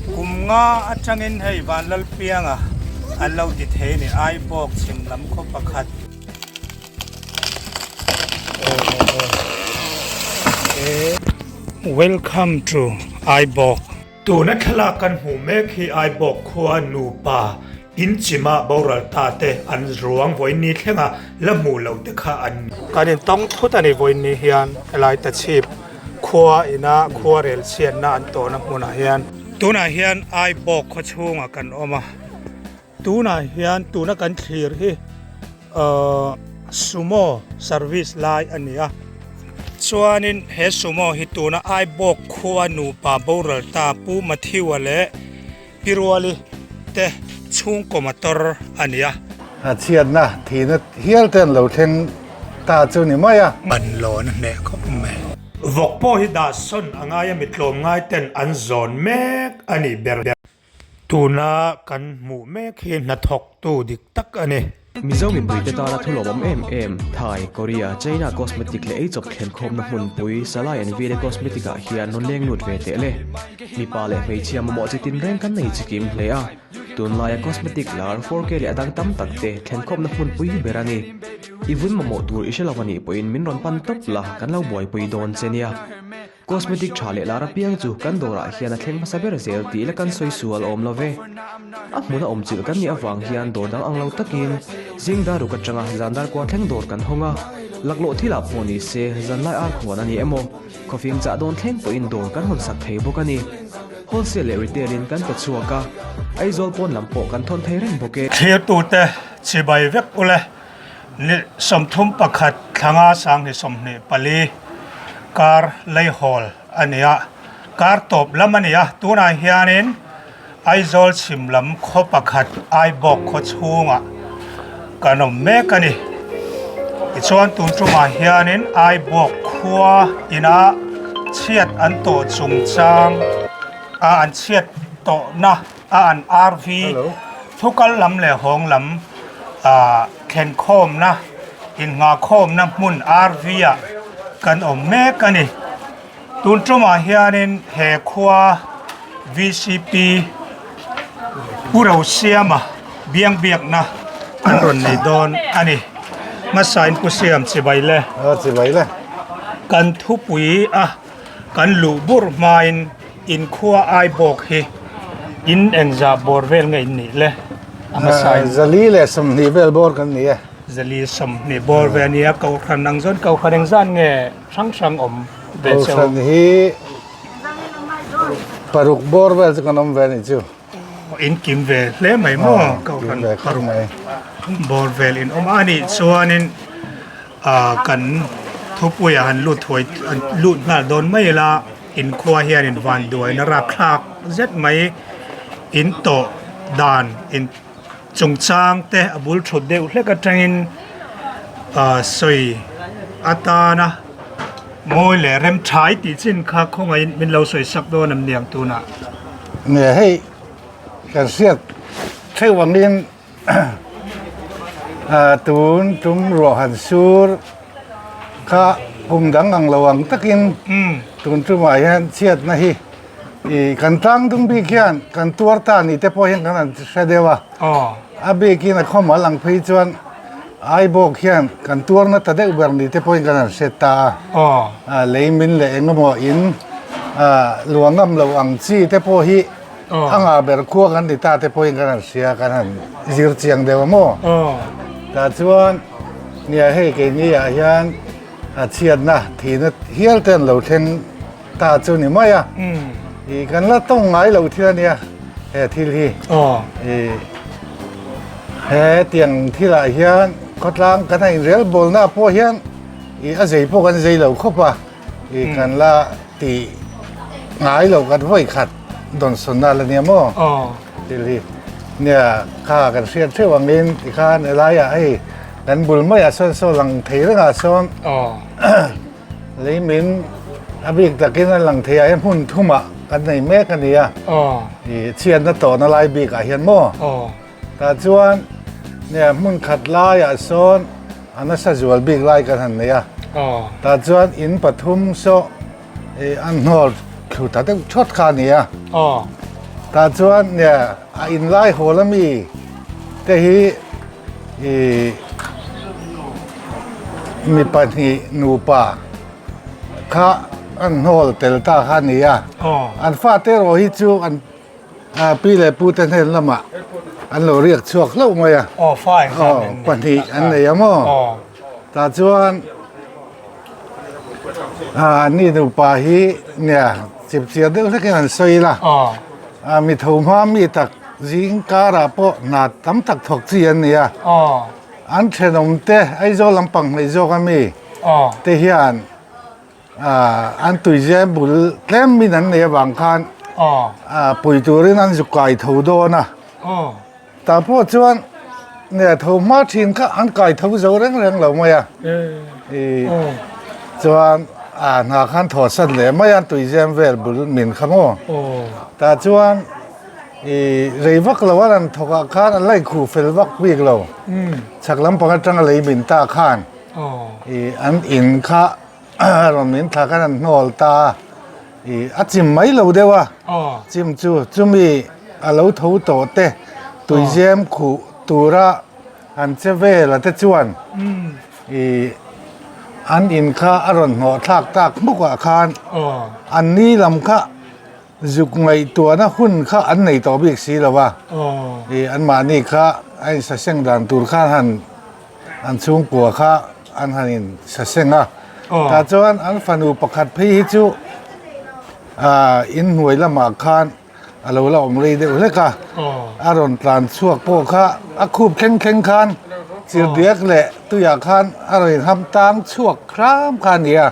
Kum nga atangin hei Vanlalpianga an lo ti thei a ni, Aibawk chhim lam khaw pakhat. Welcome to Aibawk. Tuna thlalak kan hmuh mek hi Aibawk khua nupa inchima boral ta te an ruang vawiin thlenga la hmuh loh te kha an ni. Kan intawng thut a ni vawiin ni hian helai tachhip khua ina khua rel chhiatna an tawhna hmunah hian. Tunah hian Aibawk khaw chhungah kan awm a, tunah hian tuna kan thlir hi ahh sumo service lai a ni a, chuanin he sumo hi tuna Aibawk khua nupa boral ta Pu Matthew-a leh Pi Ruali te chhungkaw motor a ni a. A chhiatna thihna hial te an lo thleng ta chu ni mai a. Ban lawn a hneh khawp mai. Vawk pawh hi dah sawn a ngai a, mi tlawmngai ten an zawn mek a nih ber. Tuna kan hmuh mek hi hnathawktu dik tak a ni. Mizo mipuite tana thu lawmawm em em, Thai, Korea, China cosmetic leh eichawp thlenkhawmna hmunpui Salai and Vile Cosmetic ah hian rawn leng lut ve teh le. Mipa leh hmeichhia mamawh chi tinreng kan nei chikim hle a, tunlaia cosmetic lar 4K leh a dang tam tak te thlenkhawmna hmunpui ber a ni. I vun mamawh tur i hre lo anih pawhin min rawn pan tawp la, kan lo buaipui dawn che nia. Cosmetic tha leh lar apiang chu kan dawrah hian a thleng hmasa ber zel tih la kan sawi sual awm lo ve. A hmuna awm chilh kan nih avang hian dawr dang ang lo takin zing dar ruk atanga zan dar kua thleng dawr kan hawng a, laklawh thilah pawh ni se zanlai ar khuan a ni emaw, khawfing chah dawn thleng pawhin dawr kan hawn sak thei bawk a ni. Wholesale leh retail in kan pe chhuak a, Aizawl pawn lam pawh kan thawn thei reng bawk e. Thlirtute chibai vek ule. Ni 31 thlanga 2024 kar leihawl a ni a, kar tawp lam a ni a, tunah hianin Aizawl chhim lam khaw pakhat Aibawk khaw chhungah kan awm mek a ni. Tichuan tun tumah hianin Aibawk khua ina chhiat an tawh chungchang a an chhiat tawhna a an RV thukal lam leh hawng lam ah thlenkhawmna innghahkhawmna hmun RV ah kan awm mek a ni. Tun tumah hianin he khua VCP Pu Rosiama biang biakna an rawn nei dawn a ni. Hmasain Pu Siam chibai le. Chibai le. Kan thupui a kan luh bur hmain In khua ai bawk hi in engzah bawr vel nge in nih le? A hmasa in. 120 vel bawr kan ni e. 120 bawr ve a nia, Kohhran ang chuan Kohhran engzat nge hrang hrang awm ve cheu? Kohhran hi paruk bawr vel chu kan awm ve a nih chu. In kim ve hle mai maw? Kohhran paruk bawr vel in awm a nih chuanin kan thupuiah han lut thuai lut nghal dawn mai ila. Inkhua hianin vanduaina rapthlak zet mai in tawh dan in chungchang te a bul thut deuh hlek atangin ah sawi atana mawi leh rem thai tih chin kha khawngaihin min lo sawi sak dawn em niang tunah. Nge hei kan hriat theuh angin ah tun tum ruah han sur kha kum dang ang lo ang takin tun tumah hian chhiatna hi ih kan tlang dum bik hian kan tuar ta ni te pawh hian kan han hre deuh a a bikin a khawmal ang phei chuan Aibawk hian kan tuarna ta deuh ber ni te pawhin kan han hre ta a ah lei min leh eng emaw in ah luah ngam lo ang chi te pawh hi A ngah ber khua kan ti ta te pawhin kan han hria kan han zir chiang deuh a maw? Tah chuan nia hei keini ah hian a chhiatna thihna hial te an lo thleng ta chu ni mai a. Ih kan la tawng ngai lo thil a nia he thil hi. Ih he tiang thilah hian khawtlang kan a inrel bawlna pawh hian ih a zei pawh kan zei lo khawp a. I kan la ti ngai lo kan vawi khat dawnsawn na la nia maw? Thil hi nia kha kan hriat theuh angin tikhan helaiah hei kan bul maiah sawn saw lang thei rengah sawn lei min a bik takin a lang thei ah hian hmun thumah kan nei mek a nia i chhiatna tawhna lai bikah hian maw? Tah chuan nia hmun khat laiah sawn a nasa zual bik lai kan han nei a, tah chuan in pathum saw ih an hnawl thlu ta deuh thawt kha a ni a. Tah chuan nia a inlai hawl ami te hi ih mi pahnih nupa kha an hnawl tel ta kha a ni a. An fate erawh hi chu an pi leh pu te hnen lamah an lo riak chhuak hlauh mai a. Pahnih an nei a maw? Tah chuan Ani nupa hi nia chipchiar deuh hlekin an sawi la, mi tho hma mi tak zing karah pawh hna tam tak thawk chi an ni a, an thenawm te Aizawl lampang hnaih zawk ami te hian an tuizem bul tlem min an nei avang khan pui turin an zu kai tho dawn a. Tah pawh chuan nia tho hma thin kha an kai tho zo reng reng lo mai a, ih chuan a hna khan thaw sat leh mai a tuizem vel bul min kha maw. Tah chuan ih rei vak lo a rawn thawk ah khan an la inkhuh fel vak bik lo, chhak lampang atanga lei min ta khan ih an in kha rawn min thla khan an hnawl ta a. Ih a chim mai lo deuh a, chim chu chumi a lo tho tawh te tuizem khuh tura an che vel a te chuan ih an in kha a rawn hnawh thlak tak hmuk ah khan an ni lam kha zuk ngaihtuahna hun kha an nei tawh bik si lo a, ih anmahni kha a insaseng dan tur khan han An chhungkua kha an han in saseng a, tah chuan an fanu pakhat phei hi chu ah inhnuai lamah khan a lo la awm rei deuh hlek a, a rawn tlan chhuak pawh kha a khup thleng thleng khan chirhdiak leh tuiah khan a rawn inham tang chhuak hram kha a ni a,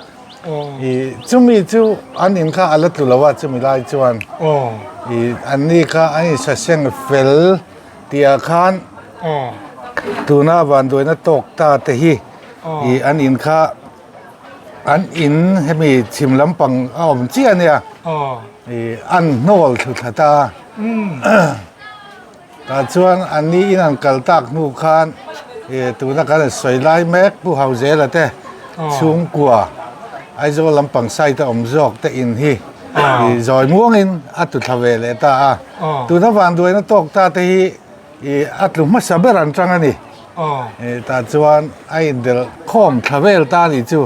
ih chumi chu an in kha a la tlu lo a chumi lai chuan ih an ni kha an insaseng fel. Tihah khan tuna vanduaina tawk ta te hi ih an in kha an in hemi chhim lampang a awm chiah a nia ih an hnawl thlu thla ta tah chuan an ni in an kal tak hnu khan ih tuna kan sawi lai mek Pu Hauzela te chhungkua Aizawl lampang side a awm zawk te in hi ih zawi muangin a tu thla ve leh ta a. Tuna vanduaina tawk ta te hi ih a tlu hmasa ber an tang a ni. Ih tah chuan a indelh khawm thla vel ta a nih chu.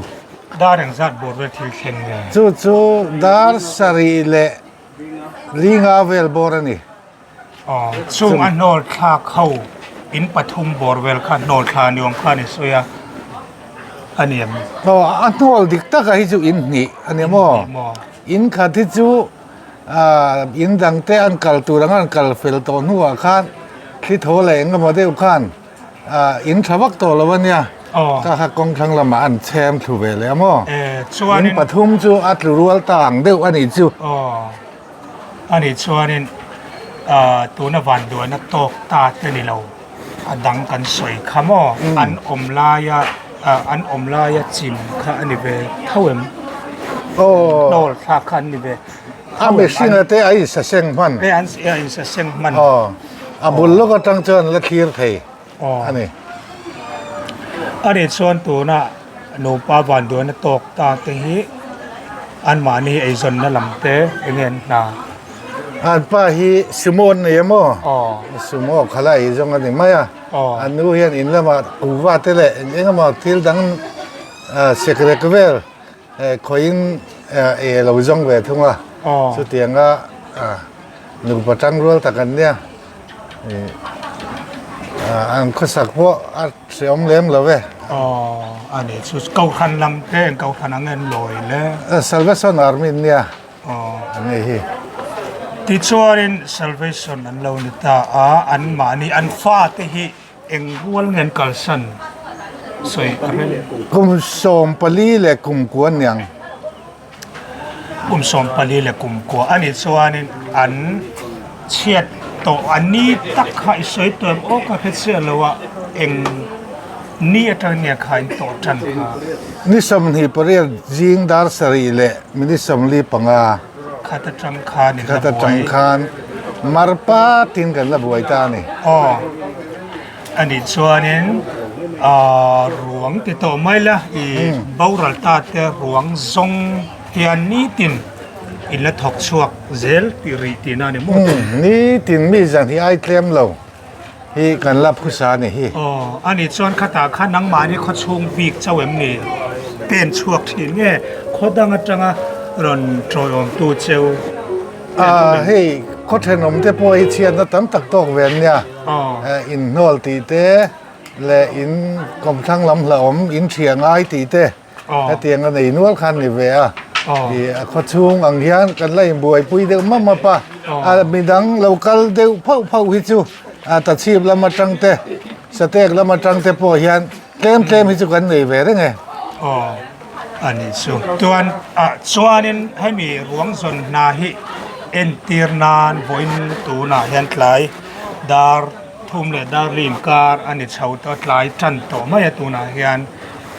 Dar engzat bawr vel thil thleng nge? Chu chu dar sarih leh linga vel bawr a ni. Chung a hnawl thlak ho in pathum bawr vel kha hnawl thla ni awm khan i sawi a a ni em? Aw a hnawl dik taka hi chu in hnih a ni maw? In khat hi chu In dang te an kal tur anga an kal fel tawh hnuah khan thli tho leh eng emaw deuh khan in tha vak tawh lo a nia. Ka kha kawng thlang lamah an chhem thlu ve leh a maw? In pathum chu a tlu rual ta ang deuh a nih chu. A nih chuanin tuna vanduaina tawk ta te ni lo a dang kan sawi kha maw? An awm laia an awm laia chim kha a ni ve tho em? Hnawl thlak kha an ni ve. A mihring a te a insaseng hman. E an a insaseng hman. Aw a bul lawk atang chuan la thlir thei a ni. A nih chuan tuna nupa vanduaina tawk ta te hi anmahni eizawnna lam te eng nge an hna? An pa hi sumo an nei a maw? Sumo khala eizawng a ni mai a. An nu hian in lamah kuhva te leh eng eng emaw thil dang sekrek vel Khawiin e lo zawng ve thung a, chutianga nupa tangrual tak an nia. An khawsak pawh a hreawm lem lo e. Aw, a ni chu Kohhran lam te eng Kohhran ang en lawi le? Salvation Army an nia, an ni hi. Tichuanin Salvation an lo ni ta a, anmahni an fate hi Eng rual nge an kalsan sawi a rem? Kum 14 leh kum kua niang. Kum 14 leh kum kua a nih chuanin an chhiat tawh a ni tak kha i sawi tawh em aw ka hre chiah lo a, eng ni atang nge kha in tawh tan kha? Ni 28 zing dar sarih leh minute 45. Khat atang khan in la buai. Khat atang khan mar patin kan la buai ta a ni. Aw, a nih chuanin ruang ti tawh mai la, i boral ta te ruang zawng hian nitin. In la thawk chhuak zel tih rih tihna a ni maw? Umm, nitin mi zan hi ai tlem lo hi kan la phusa a ni hi. Aw, a nih chuan khatah khan nangmahni khaw chhung bik chauh em ni? Pen chhuak thin nge khaw dang atanga rawn tawiawmtu cheu te an awm em? Hei khaw thenawm te pawh hi chhiatna tam tak tawk ve an nia. Inhnawl tih te leh in kawmthlang lam hlauhawm in thiah ngai tih te. Hetiang a nei nual khan ni ve a, ih a khaw chhung ang hian kan la inbuaipui deuh map map a, a midang lo kal deuh phauh phauh hi chu a tachhip lam atang te, satek lam atang te pawh hian tlem tlem hi chu kan nei ve reng e. Aw a nih chu. Chuan ah chuanin hemi ruang zawn hna hi entir nan vawiin tunah hian tlai dar Thum leh dar inkar a ni chho tawh a, tlai tan tawh mai a tunah hian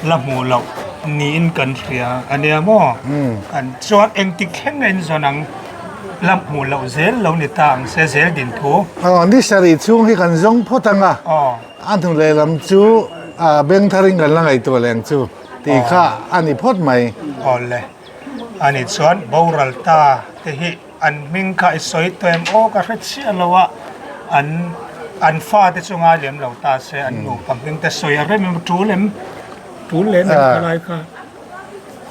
la hmuh loh niin kan hria a nia maw? Kan chuan engtik thleng a inzawn ang la hmuh loh zel lo ni ta ang se zel din thu. Aw, ni sarih chhung hi kan zawng phawt ang a, a hnu lehlam chu beng tharin kan la ngaihtuah leh ang chu tih kha a ni phawt mai. Aw le, a nih chuan boral ta te hi. An hming kha i sawi tawh em? Aw ka hre chiah lo a, an an fate chu ngai lem lo ta se an nupa hming te sawi a rem em? Tul em? Tul lem em khalai kha?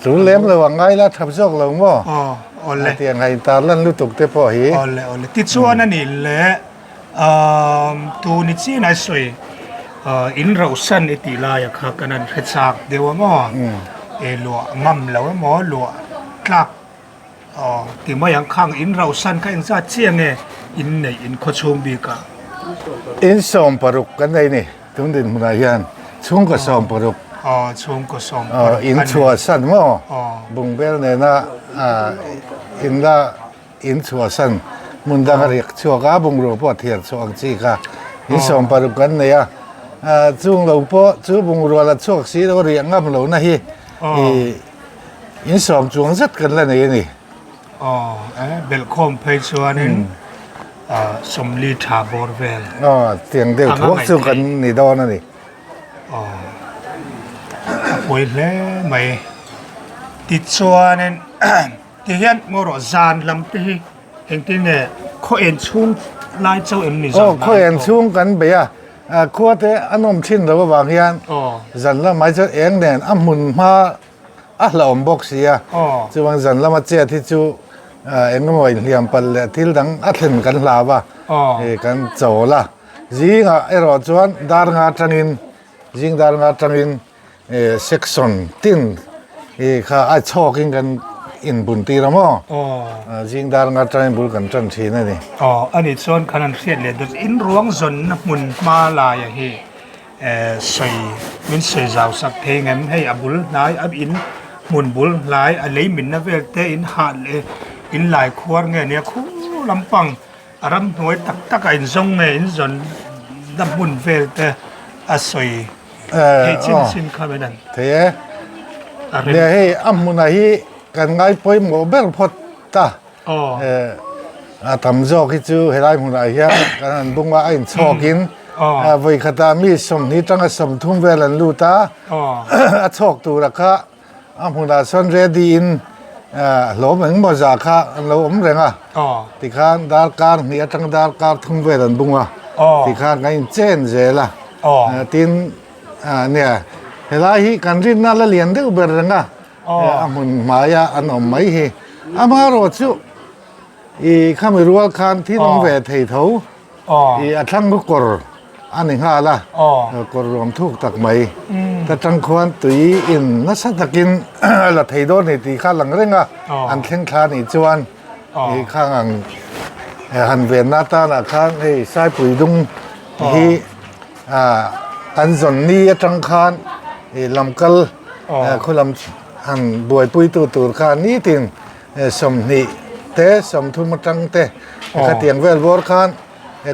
Tul lem lo a ngai la thap zawk lo maw? Aw awle. Hetiang ha intar lan lutuk te pawh hi. Awle awle. Tichuan a nih leh umm tuni chin a sawi in rauhsan i tih laia kha kan han hre chak deuh a maw? E luah ngam lo emaw luah tlak Aw, ti mai ang khang in rauhsan kha engzat chiah nge in neih in khaw chhung bik ah? In 60 kan nei ni, tun dinhmunah hian chhungkaw 60. Aw, chhungkaw 60 kan nei. In chhuahsan maw? Aw. Bungbel nena in la in chhuahsan hmun dang a riak chhuak a, bungrua pawh a thiar chhuah ang chi kha in 60 kan nei a. Chung lo pawh chu bungrua la chhuak si lo riah ngam lohna hi i In sawm chuang zet kan la nei a ni. Aw, e, belhkhawm phei chuanin 40 tha bawr vel. Aw, tiang deuh thuak chu kan ni dawn a ni. Aw, a pawi hle mai. Tichuanin tihian maw rawh zan lam te hi engtin nge khaw en chhung lai chauh em ni zan lai? Aw, khaw en chhung kan bei a, khua te a nawm thin lo avang hian zan lamah hi chuan eng nen a hmun hma a hlauhawm bawk si a, chuvang zan lama chet hi chu eng emaw inhliam palh leh thil dang a thlen kan hlau a, hei kan chawl a, zingah erawh chuan dar nga atangin zing dar nga atangin section tin kha a chhawkin kan inbun tir a maw, zing dar nga atangin bul kan tan thin a ni. Aw, a nih chuan khan an hriat leh dawt in ruang zawnna hmun hma laia hi. Sawi min sawi zau sak thei ngem hei a bul hnai a in hmun bul hnai a lei minna vel te in hah leh in lai khuar nge nia khu lampang a ramhnuai tak tak a in zawng nge in zawn na hmun vel te a sawi theih chin chin kha min an thei e nia hei a hmunah hi kan ngai pawimawh ber phawt ta. A tam zawk hi chu helai hmunah hian kan han bung a, a inchhawkin vawi khatah mi 20 tanga 30 vel an lut a, a chhawk tura kha a hmunah sawn ready in hlawm engemaw zah kha an lo awm reng a, tikhan darkar hnih atang darkar thum vel an bung a, tikhan kan inchen zel a, tin nia helai hi kan rinna la lian deuh ber reng a. A hmun hmaia an awm mai hi. Amaherawh chu i khami rual khan thil awm ve thei tho. I a thlang chu kawr a ni nghal a, kawr ruam thuk tak mai. Ta tang khuan tui in nasa takin a la thei dawn ni tih kha a lang reng a, an thleng thla nih chuan i khang ang han venna atanah khan hei Saipui dung hi Kan zawn ni atang khan i lamkal khulam han buaipuitu tur kha nitin 20 te 30 atang te khatiang vel bawr khan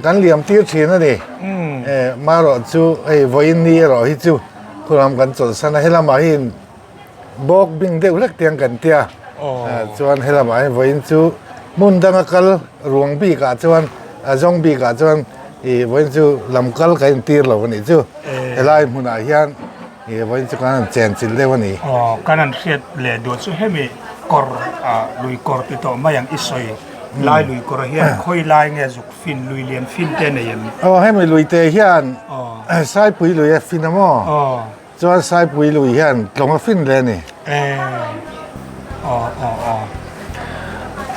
kan liam tir thin a ni. Marawh chu hei vawiin ni erawh hi chu khulam kan chawlhsan a, helamah hian Bawk bing deuh hlek tiang kan tia chuan helamah hian vawiin chu hmun danga kal ruang bikah chuan a zawng bikah chuan ih vawiin chu lam kal kan intir lo a nih chu helai hmunah hian ih vawiin chu kan han chen chilh deuh a ni. Aw kan han hriat leh duh chu hemi. Kawr ah lui kawr ti tawh mai ang i sawi lai lui kawr ah hian khawi lai nge zuk fin lui lian fin te nei em? Aw hemi lui te hian Saipui lui a fin a maw? Chuan Saipui lui hian tlawng a fin le a ni. E aw aw aw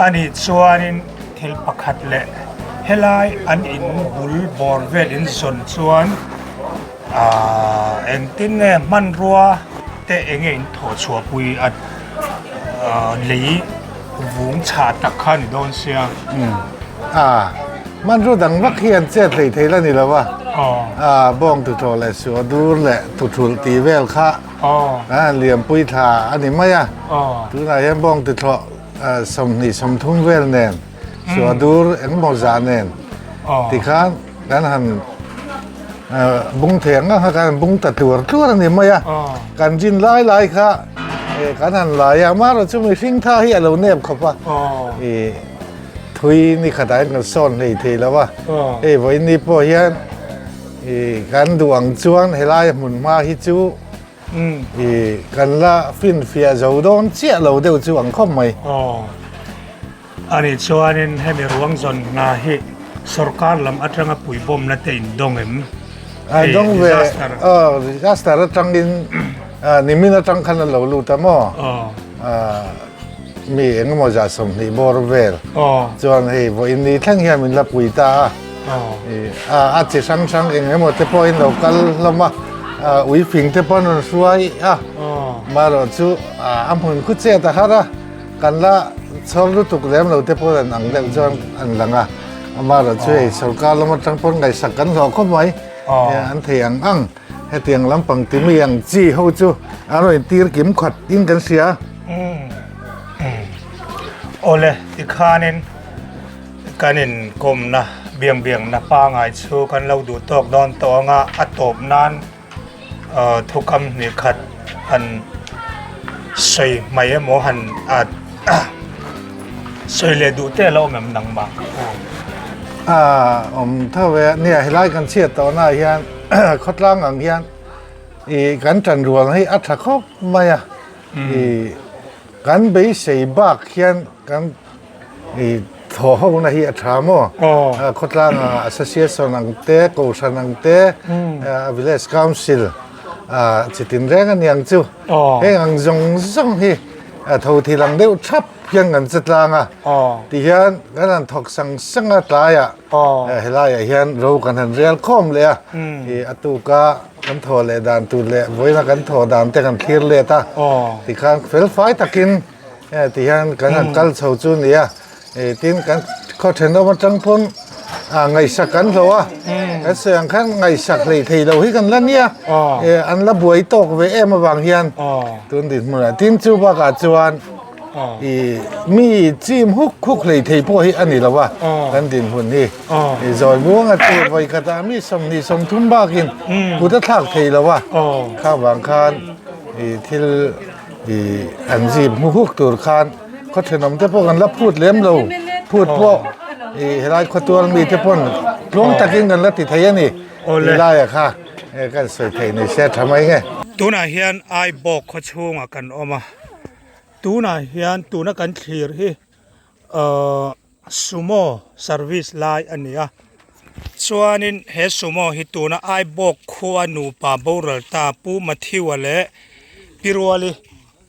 anih chuanin thil pakhat leh helai an in bul bawr vel in zawn chuan Ahh engtin nge hmanrua te enge in thawh chhuah pui a lei vung chhah tak kha a ni dawn sia. Ahh hmanrua dang vak hi an chet hlei thei la ni lo va. Ahh bawng tuthlawh leh suah dur leh tuthulh tih vel kha kan han liampui thla a ni mai a. Tunah hian bawng tuthlawh 20 30 vel nen suah dur engemaw zah nen tikhan kan han bung thei ang ang kha kan han bung ta tluar tluar a ni mai a kan rin lai lai kha kan han lai a amaherawh chu mihring tha hi a lo nep khawp a ih thui ni khatah hian kan sawn hlei thei lo a hei vawiin pawh hian ih kan duh ang chuan helai hmun hma hi chu ih kan la finfiah zo dawn chiah lo deuh chu ang khawp mai. Ani chuanin hemi ruang zawn hna hi sorkar lam atanga puibawmna te in dawng em? A dawng ve, aw disaster atangin nimin atang khan a lo lut a maw? Mi engemaw zah 20 bawr vel chuan hei vawiin ni thleng hian min la pui ta a, a chi hrang hrang eng emaw te pawhin lo kal hlawm a, ui fing te pawh an rawn hruai a, marawh chu a hmun khu chet a har a. Kan la chhawr lutuk lem lo te pawh an ang deuh chuan an lang a, amaherawh chu hei sorkar lam atang pawn ngaihsak kan hlawh khawp mai, an thei ang ang hetiang lampang ti mi ang chi ho chu an rawn intir kim khat in kan hria. Awle tikhanin kan inkawmna biang biangna pangai chu kan lo duh tawk dawn tawh anga a tawp nan Thukam hnih khat han sawi mai emaw han sawi leh duh te a lo awm em nangmah ka pu? A awm tho e, nia helai kan chhiat tawh naah hian khawtlang ang hian ih kan tan rual hi a tha khawp mai a, ih kan beisei bak hian kan I thaw ho na hi a tha maw? Khawtlang ah association ang te, kohhran ang te, village council chi tin reng a ni ang chu. Heng ang zawng zawng hi tho thil ang deuh thap hian kan che tlang a. Tihian kan han thawk sang sang a tlaiah helaiah hian ro kan han rel khawm leh a. I a tuka kan thaw leh dan tur leh vawiina kan thaw dan te kan thlir let a. Tikhan felfai takin Ti hian kan han kal chho chu nia tin kan khaw thenawm atang pawn ngaihsak kan hlauh a kan sawi ang khan ngaihsak hlei thei lo hi kan la nia an la buai tawk ve em avang hian tun dinhmunah tin chu bakah chuan ih mi chim huk huk hlei thei pawh hi a ni lo a kan dinhmun hi zawi muanga chu vawi khatah mi 20 30 bakin kut a thlak thei lo a kha vang khan ih thil I an zip hmu huk tur khan khaw thenawm te pawh kan la phut lem lo phut pawh i helai khawtual mi te pawn tluang takin kan la ti thei a ni ti laia kha kan sawi thei ni se tha mai nge. Tunah hian Aibawk khaw chhungah kan awm a, tunah hian tuna kan thlir hi ahh Sumo service lai a ni a, chuanin he sumo hi tuna Aibawk khua nupa boral ta Pu Matthew-a leh Pi Ruali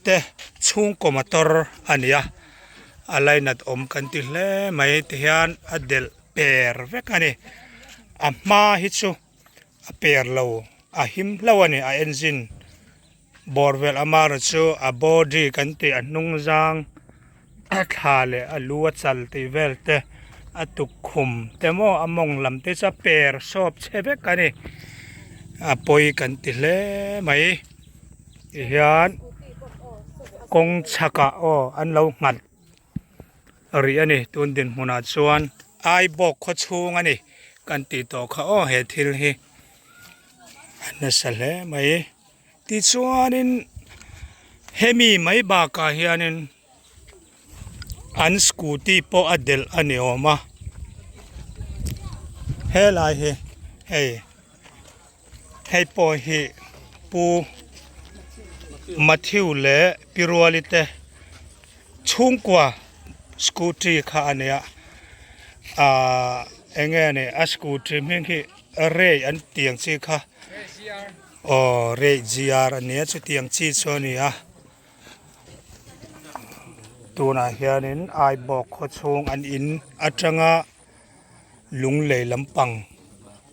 te chhungkaw motor a ni a, a lainat awm kan ti hle mai tihian a delh per vek a ni, a hma hi chu a per lo a him hlauh a ni a engine bawr vel amaherawh chu a body kan tih a hnung zang a thla leh a lu a chal tih vel te a tukkhum te maw a mawng lam te chu a per sawp chhe vek a ni a pawi kan ti hle mai tihian kawng chhakah aw an lo nghat rih a ni tun dinhmunah chuan Aibawk khaw chhung a ni kan tih tawh kha aw he thil hi. A nasa hle mai tichuanin hemi mai bakah hianin an scooty pawh a delh a ni awm a helai hi hei hei pawh hi pu Matthew leh Pi Ruali te. Chhungkua scooty kha a nia ahh eng nge ni a scooty hming hi Ray an tih ang chi kha aw Ray GR a nia chutiang chi chu a ni a tunah hianin Aibawk khaw chhung an in atanga Lunglei lampang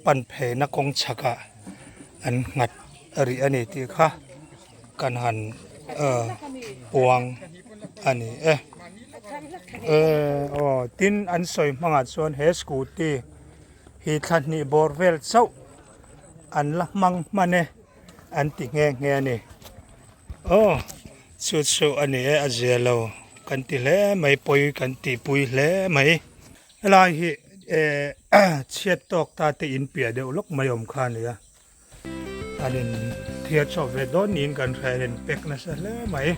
pan pheina kawng chhakah an nghat rih a ni tih kha kan han puang a ni e. Aw tin an sawi hmangah chuan he scooty hi thla hnih bawr vel chauh an la hmang hman e an ti nghe nghe a ni. Aw chu chu a ni e a zia lo kan ti hle mai pawi kan tihpui hle mai. Helai hi eh chhiat tawk ta te in piah deuh lawk mai awm kha a ni a, an in thiar chhuak ve dawn niin kan hria an in pack nasa hle mai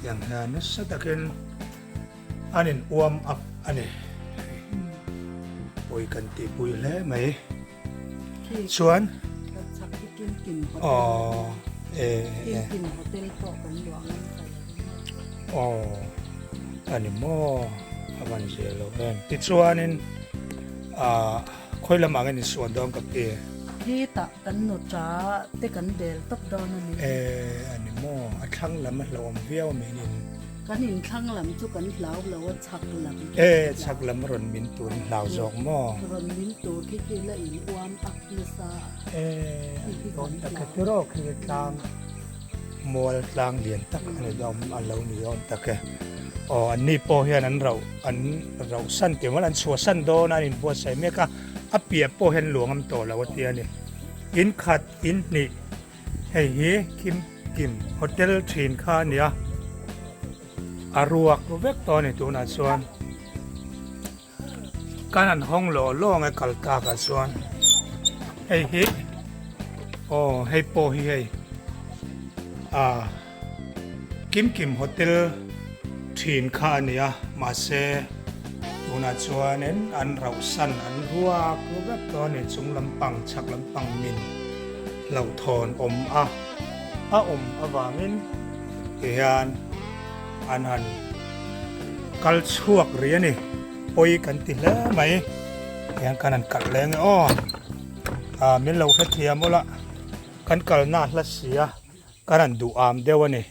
tiang hian nasa takin an in uam up a ni pawi kan tihpui hle mai chuan aw eh eh aw a ni maw a van zia lo em tichuanin ah khawi lamah nge ni suan dawn ka pi Khitah kan nu ta te kan bel tawp dawn a ni. Eh a ni maw a thlang lam a hlauhawm viau a min in. Kan inthlang lam chu kan hlau lo a chhak lam. E chhak lam rawn min tur in hlau zawk maw? Rawn min tur khi khi la in uam ak nasa a. E dawn tak e tiraw khi tlang mual tlang lian tak a ni dawn a lo ni dawn tak e. Aw an ni pawh hian an rauh an rauh san tih mawl an chhuah san dawn a an inbuatsaih mek a, a piah pawh hian luang am tawh lo a ti a ni. In khat in hnih. Hei hi Kim Kim Hotel thin kha a nia, a ruak vek tawh a ni tunah chuan kan han hawng lawh lawng e kal takah chuan hei hi aw hei pawh hi hei ah Kim Kim Hotel thin kha a nia mahse tunah chuanin an rauhsan an ruak vek tawh a ni chung lampang chhak lampang min. hlauhthawn awm a a awm avangin tihian an han kal chhuak rih a ni pawi kan ti hle mai tihian kan han kalh leh ange aw ah min lo hrethiam ula kan kalna a hla si a kan han duh am deuh a ni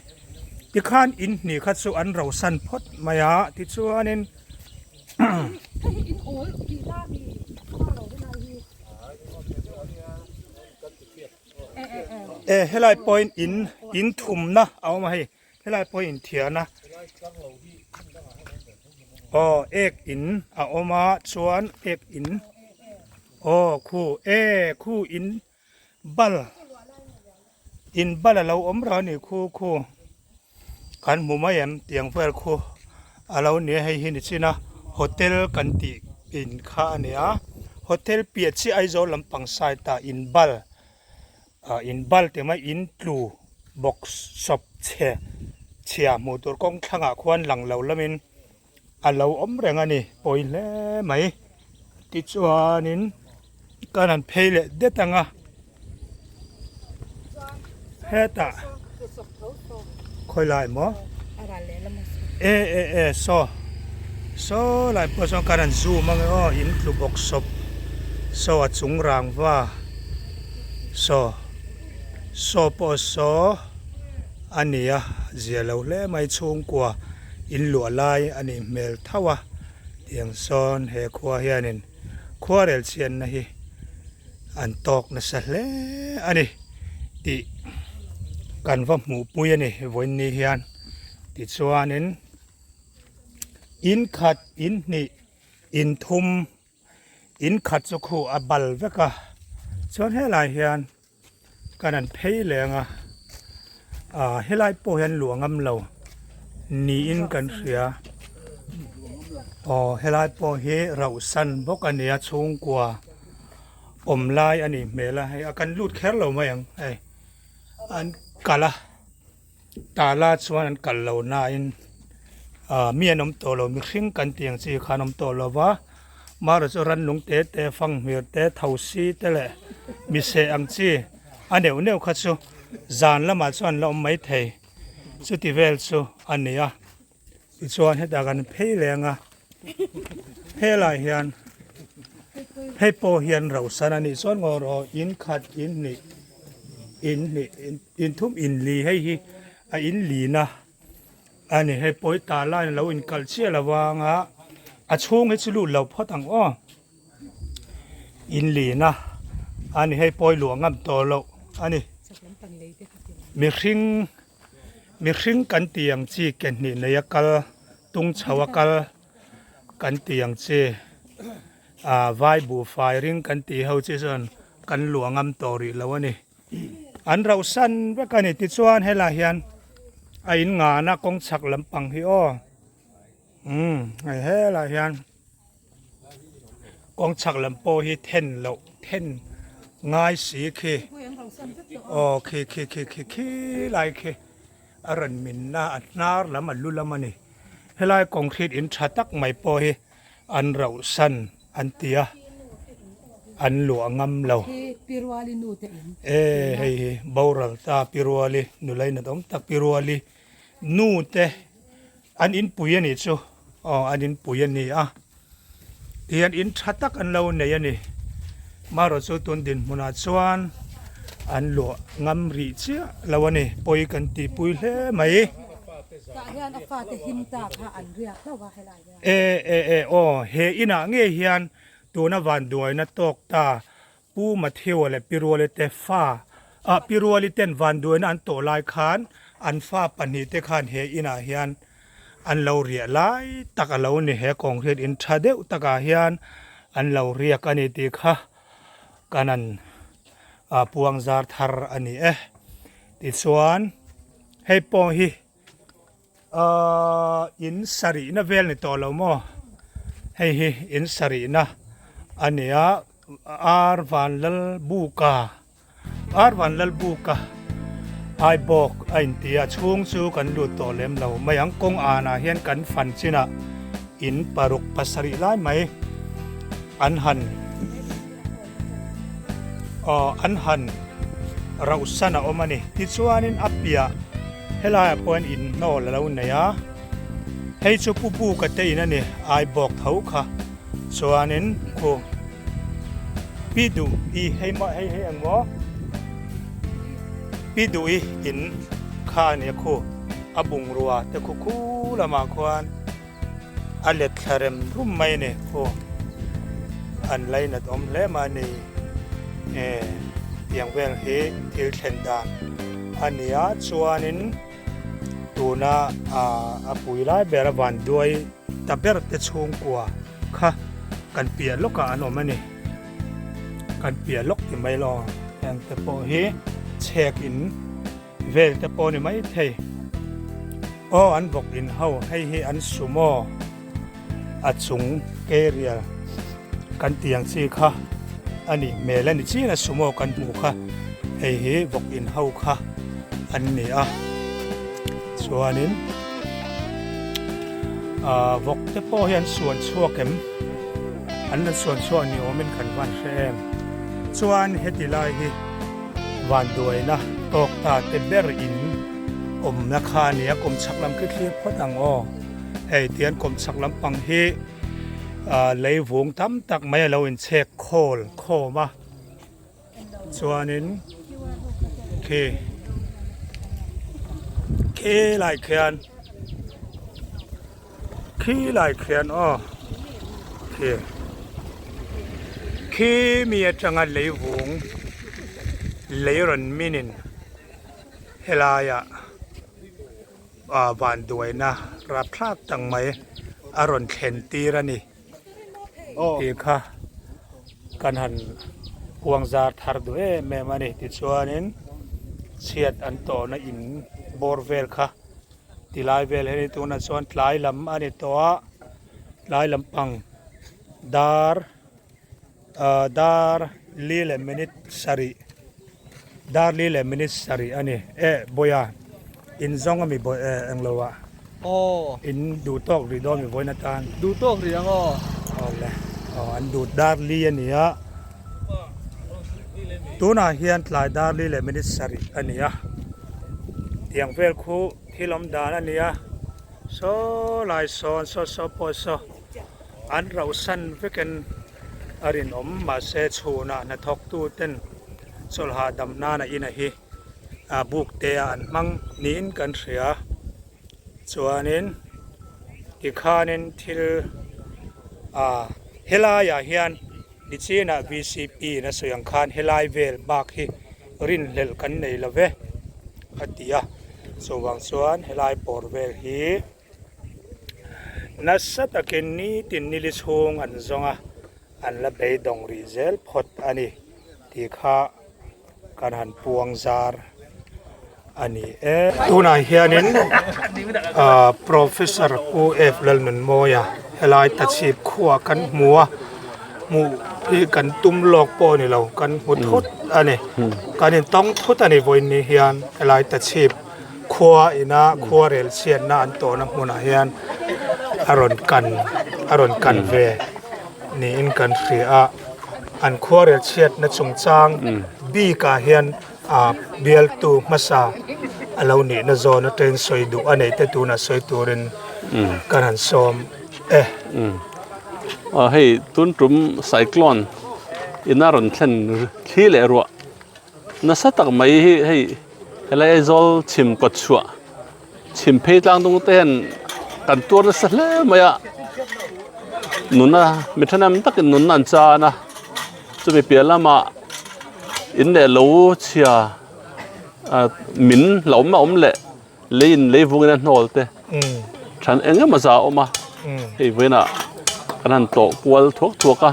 tikhan in hnih kha chu an rosan phawt mai a tichuanin. E helai pawhin in in thumna a awm a hei helai pawhin inthiarna aw ek in a awm a chuan ek in aw khu e khu in bal in bal a lo awm reng a ni khu khu kan hmu mai em tiang vel khu a lo ni a hei hi ni chin a hotel kan tih in kha a ni a hotel piah chiah Aizawl lampang side ah in bal ah in bal tih mai in tlu box sawp chhe chhia hmuh tur kawng thlangah khuan lang lo lamin a lo awm reng a ni pawi hle mai tichuanin kan han phei leh det ang a hetah khawi lai maw e e e saw saw lai pawh sawn kan han zoom ang e aw in tlu bawk sawp saw a chung rangva saw saw pawh saw a ni a zia lo hle mai chhungkua. In luah lai a nih hmel tho a, tiang sawn he khua hianin khuarel chhiatna hi an tawk nasa hle a ni tih kan va hmuhpui a ni vawiin hian. Tichuanin in khat, in hnih, in thum, in khat chu khuh a bal vek a, chuan helai hian. Kan han phei leh ang a, ah helai pawh hian luah ngam lo niin kan hria aw helai pawh hi rauhsan bawk a nia chhungkua awm lai a nih hmel a hei a kan lut kher lo mai ang hei an kal a. Tala chuan an kal lo nain ah mi an awm tawh lo mihring kan tih ang chi kha an awm tawh lo va marawh chu rannung te te fanghmir te thosi te leh miseh ang chi a neuh neuh kha chu zan lamah chuan an la awm maithei chuti vel chu a ni a. Tichuan hetah kan phei leng a, helai hian hei pawh hian rauhsan a nih chuan ngaw rawh in khat in hnih in hnih in thum in li hei hi a in lin a a ni hei pawi ta lai a lo inkalh chiah lo vang a a chhung hi chu lut lo phawt ang aw in lin a a ni hei pawi luah ngam tawh loh a ni mihring. Mihring kan tih ang chi ke hnih nei a kal, tung chho a kal kan tih ang chi, ah vai buhfai ring kan tih ho chi chuan kan luah ngam tawh rih lo a ni. An rauh san vek a ni tichuan helai hian a in ngana kawng chhak lampang hi aw umm hei helai hian. Kawng chhak lam pawh hi then loh then ngai si khi aw khi khi khi khi khi lai khi a rawn min a a hnar lam a lu lam a ni helai concrete in tha tak mai pawh hi an rauh san an ti a an luah ngam lo e hei hi boral ta piruali nula in a awm tak piruali nu te. An inpui a nih chu aw an inpui a ni a tihian in tha tak an lo nei a ni marawh chu tun dinhmunah chuan an luah ngam rih chiah lo a ni pawi kan tihpui hle mai. E e e aw he inah ngei hian tuna vanduaina tawk ta Pu Matthew-a leh Pi Ruali te fa ah Pi Ruali ten vanduaina an tawh lai khan an fa pahnihte khan he inah hian an lo riah lai tak a lo ni. He concrete in tha deuh takah hian an lo riak a ni tih kha kan an ah puang zar thar a ni e. Tichuan hei pawh hi. Ahh in sarihna vel ni tawh lo maw hei hi in sarihna a ni a ar vanlal buka ar vanlal buka ai bawk a inti a chhung chu kan lut tawh lem lo mai ang kawng anah hian kan fan chinah in paruk pasarih lai mai an han aw an han rauh san a awm a ni tichuanin a piah helaiah pawh hian in hnawl a lo nei a hei chu pu buka te in a ni ai bawk tho kha chuanin khu pi duh i hei maw hei hei ang maw pi duh i in kha a ni a khu a bungrua te khu khu lamah khuan. A let thla rem rum mai a ni khu an lainat awm hle mai a ni e tiang vel hi thil thlen dan a ni a chuanin tuna a pui lai ber a van duai ta ber te chhungkua kha kan piah lawkah an awm a ni kan piah lawk ti mai lo heng te pawh hi chhek in. Vel te pawh ni mai thei. Aw an vawk in ho hei hi an sumo a chung carrier kan tih ang chi kha a nih hmel a ni chin a sumo kan hmuh kha hei hi vawk in ho kha an ni a chuanin ah vawk te pawh hi an suan chhuak em an la suan chhuak ni awmin kan van hre em chuan heti lai hi. Vanduaina tawk ta te ber in awmna kha a nia kawm chhak lam khi thlir phawt ang aw. Hei tian kawm chhak lampang hi ah leivung tam tak mai a lo inchhek khawl khawm a chuanin khi khi lai khian Khi lai khian aw khi khi mi atanga leivung lei rawn min in helaiah ah vanduaina rapthlak tak mai a rawn thlen tir a ni tih kha kan han huang zar thar duh em em a ni tichuanin chhiat an tawhna in bawr vel kha. Tilai vel hi tunah chuan tlai lam a ni tawh a tlai lampang dar ah dar li leh minute sarih dar li leh minute sarih a ni eh bawiha in zawng a mi bawi eh englo ah aw in duh tawk rih dawn mi vawiin atan duh tawk rih ang aw awle aw an duh dar li a ni a tunah hian tlai dar li leh minute sarih a ni a. Tiang vel khu thil awm dan a ni a. Saw lai sawn saw saw pawh saw an rauhsan vekin a rinawm mahse chhunah hnathawktu ten chawlh hahdam nana ina hi a buk te a an hmang niin kan hria chuanin tikhanin thil ah helaiah hian Nichinah vcp in a sawi ang khan helai vel bak hi rinhlelh kan nei lo ve a ti a, chuvang chuan helai pawr vel hi nasa takin nitin nili chhung an zawng a, an la beidawng rih zel phawt a ni tih kha kan han puang zar a ni e. Tunah hianin ah Professor Pu F Lalnunmawia helai tachhip khuah kan hmu a, hmuh hi kan tum lawk pawh a ni lo, kan hmu thut a ni. Kan intawng thut a ni vawiin ni hian helai tachhip khua ina khua rel chhiatna an tawhna hmunah hian a rawn kan a rawn kan ve niin kan hria a. An khuarel chhiatna chungchang bikah hian bialtu hmasa a lo nihna zawn atangin sawi duh a neih te tunah sawi turin kan han sawm e. Hei tun tum cyclone ina rawn thlen thli leh ruah nasa tak mai hi hei helai Aizawl chhim kawt chhuah Chhim phei tlang dung te hian kan tuar nasa hle mai a, nuna mi thahnem takin nunna an chan a, chumi piah lamah in leh lo chhia ah min la awm a awm leh lei in lei vungin a hnawl te than eng emaw za a awm a, hei vawiinah kan han tlawh kual thuak thuak a,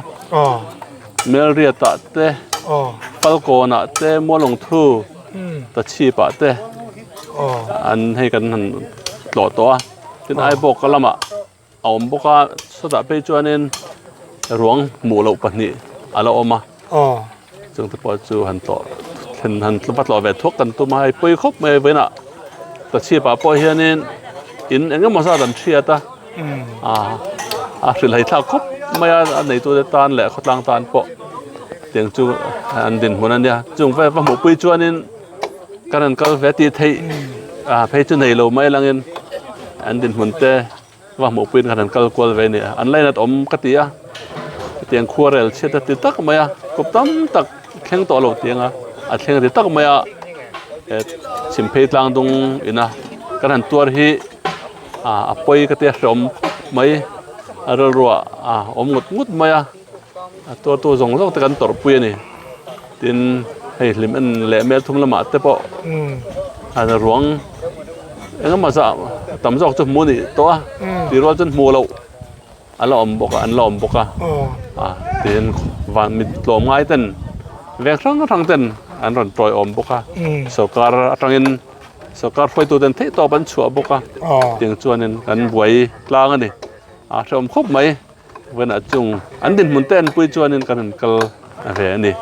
Melriat ah te Falkawn ah te Mualawngthu Tachhip ah te. An hei kan han tlawh tawh a tin Aibawk lamah a awm bawk a sawtah phei chuanin ruang hmuh loh pahnih a la awm a chung te pawh chu han tlawh thlen han va tlawh ve thuak kan tum a hei pawi khawp mai a vawiinah Tachhip ah pawh hianin in eng emaw zat an hriat a a hrilhhai thlak khawp mai a a neitute tan leh khawtlang tan pawh tiang chu an dinhmun a nia chung va hmuhpui chuanin. Kan han kal ve tih theih ah phei chu nei lo mai langin an dinhmun te va hmuhpuiin kan han kal kual ve a ni a, an lainat awm ka ti a, hetiang khuarel chhiat a ti tak mai a, kawp tam tak thleng tawh lo tiang a, a thleng a ti tak mai a, he chhim phei tlang dung ina kan han tuar hi ah a pawi ka tia hreawm khawp mai a rilruah a awm ngut ngut mai a, a tuartu zawng zawng te kan tawrhpui a ni. Tin, hei hlim en leh mel thum lamah te pawh an ruang engemaw zah tam zawk chu hmu a nih tawh a, tih rual chuan hmuh loh a la awm bawk a, an la awm bawk a, tin van mit tlawm ngai ten veng hrang hrang ten an rawn tawi awm bawk a, sorkar atangin sorkar hruaitu ten theih tawp an chhuah bawk a, tiang chuanin kan buai tlang a ni, a hrehawm khawp mai. Vawiinah chung an dinhmun te an pui chuanin kan han kal ve a ni.